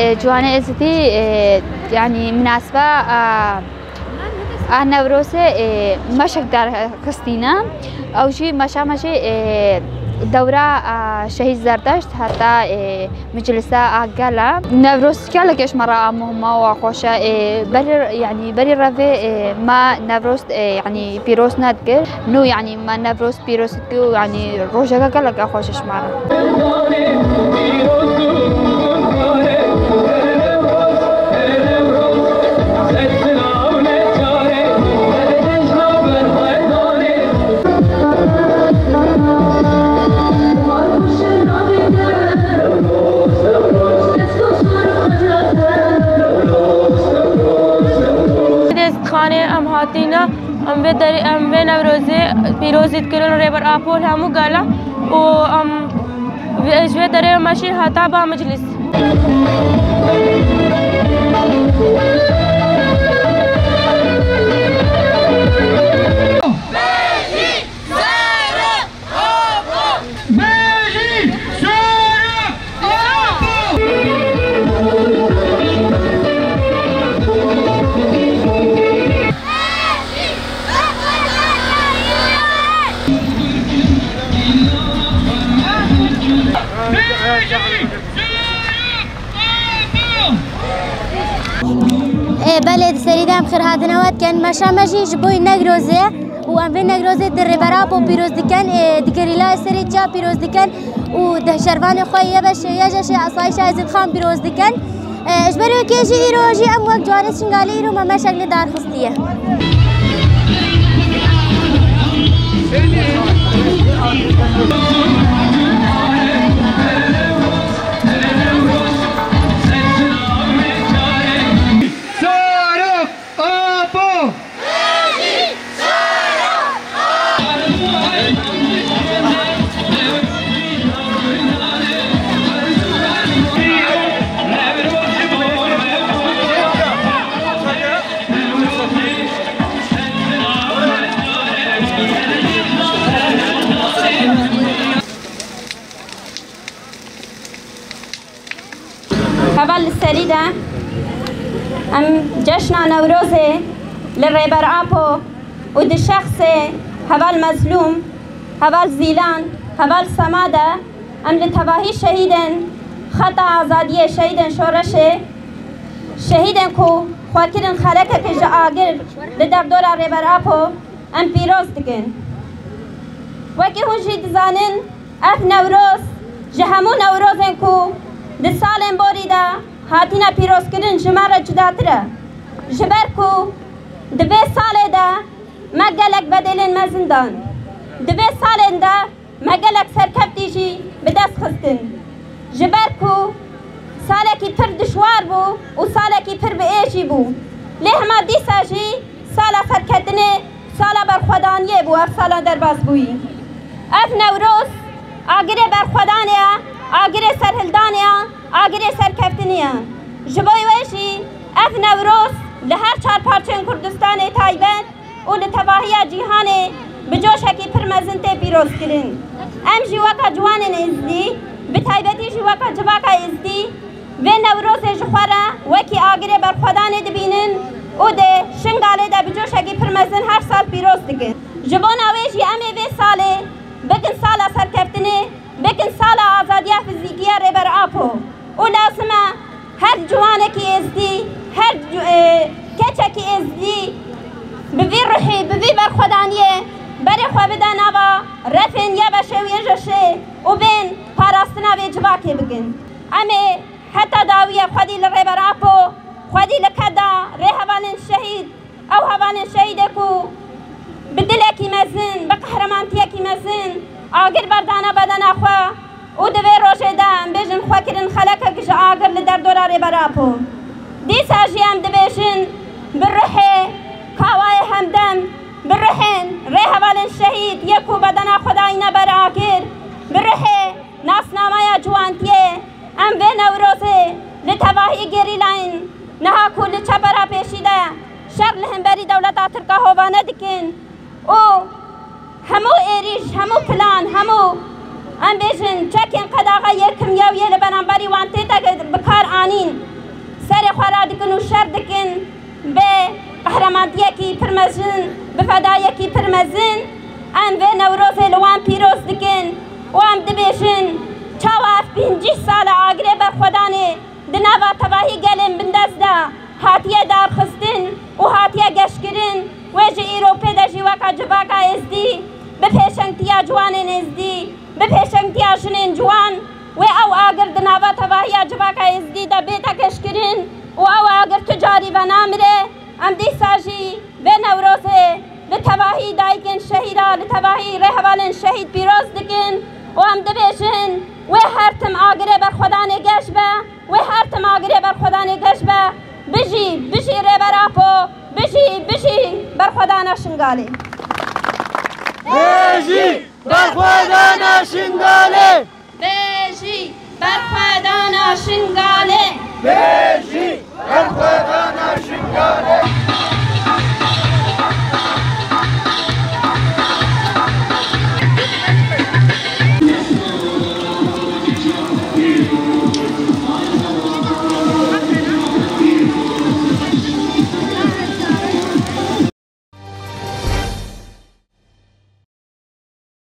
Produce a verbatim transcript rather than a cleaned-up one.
E, Ciwanê Êzidî, e, yanî minasiba, a, a Newrozê, e, meşek derxistîne. Ew jî meşa me jî, e, dewra, a, Şehîd Zerdeşt heta, e, meclisa a gel e. Newroz gelekê ji me re a muhim e û a xweş e. E, berî, yanî berî revê, e, me Newroz, e, yanî pîroz nedikir. Nû yanî me Newroz pîroz dike û yanî rojeke gelek a xweş ji me re. Destxanê em hatîne, em vê derê, em vê Newrozê pîrozî dikirin Rêber Apo li hemû gala û em vê, ji vê derê me şîn heta ba meclis. Bêjî Sara Apo! Ê, belê, di serî de em xêrhatina we dikin. Meşa me jî ji bo Newrozê û em vê Newrozê di Rêber Apo pîroz dikin. Ê, di gerîlayê serê çiya pîroz dikin û di şervanê xwe yê beşê yê jeşê Asayîşa Êzidxan pîroz dikin. Ê, ji ber wê kê jî îro jî em wek Ciwanê Şingalê îro me meşek li dar xistiye. Sara Apo! Heval li serî de em ceşna Newrozê li Rêber Apo û di şexsê Heval Mezlûm, Heval Zîlan, Heval Sema de em li tevahî şehîdên xeta azadiyê, şehîdên şoreşê, şehîdên ku xwe kirin xelekeke ji agir li derdora Rêber Apo em pîroz dikin. Wekî hûn jî dizanin, ev Newroz ji hemû Newrozên ku di salên borî de hatine pîrozkirin ji me re cudatir e. Ji ber ku di vê salê de me gelek bedêlên mezin dan. Di vê salên de me gelek serkeftî jî bi dest xistin. Ji ber ku salekî pir dijwar bû û salekî pir bi êşî bû. Lê hema dîsa jî sala serketinê, sala berxwedaniyê bû, ev sala derbasbûyî. Ev Newroz agirê berxwedanê ye, agirê serhildanê ye, agirê serkeftinê ye. Ji bo wê jî ev Newroz li her çar parçeyên Kurdistanê taybet û li tevahiya cîhanê bi coşekî pir mezin tê pîrozkirin. Em jî weka ciwanên Êzidî, bi taybetî jî weka civaka Êzidî, vê Newrozê ji xwe re wekî agirê berxwedanê dibînin û di Şingalê de bi coşekî pir mezin her sal pîroz dikin. Ji bona wê jî em ê vê salê bikin sala serkeftinê, bikin sala azadiya fizîkî ya Rêber Apo û lazim e her ciwanekî Êzidî, her ci-, e, keçekî Êzidî bi vî ruhî, bi vî berxwedaniyê berê xwe bide nava refên YBŞ'ê û YJŞ'ê û bên parastina vê civakê bikin. Em ê heta dawiyê xwedî li Rêber Apo, xwedî li keda rêhevalên şehîd, ew hevalên şehîdê ku bi dilekî mezin, bi qehremantiyekî mezin agir berdane bedena xwe û di vê rojê de em bêjin xwe kirin xelekek ji agir li derdora Rêber Apo. Dîsa jî em dibêjin bi ruhê Kawayê Hemdem, bi ruhên rêhevalên şehîd yê ku bedena xwe dayîne ber agir, bi ruhê nasnameya ciwantiyê, em vê Newrozê li tevahî gerîlayên niha ku li çepera pêşî de şer li hemberî dewleta Tirka hovane dikin û hemû êrîş, hemû plan, hemû Em bêjin, çekên qedaxa yê kimyewiyê li beramberî wan tête bi kar anîn, serê xwe radikin û şer dikin, bi qehremantiyekî pir mezin, bi fedayekî pir mezin, em vê Newrozê li wan pîroz dikin û em dibêjin, çawa ev pêncî sal e agirê berxwedanê di nava tevahî gelên bindest de hatiye darxistin û hatiye geşkirin, wê ji îro pê de jî weka civaka êzdî, bi pêşengtiya ciwanên êzdî, bi pêşengtiya jinên ciwan, wê ew agir di nava tevahiya civaka êzdî de bête geşkirin û ew agir tu carî venamire. Em dîsa jî vê Newrozê li tevahî dayikên şehîda, li tevahî rêhevalên şehîd pîroz dikin û em dibêjin, wê her tim agirê berxwedanê geş be, wê her tim agirê berxwedanê geş be. Bijî, bijî Rêber Apo, bijî, bijî berxwedana Şingalê. Bijî berxwedana Şingalê! Bijî berxwedana Şingalê!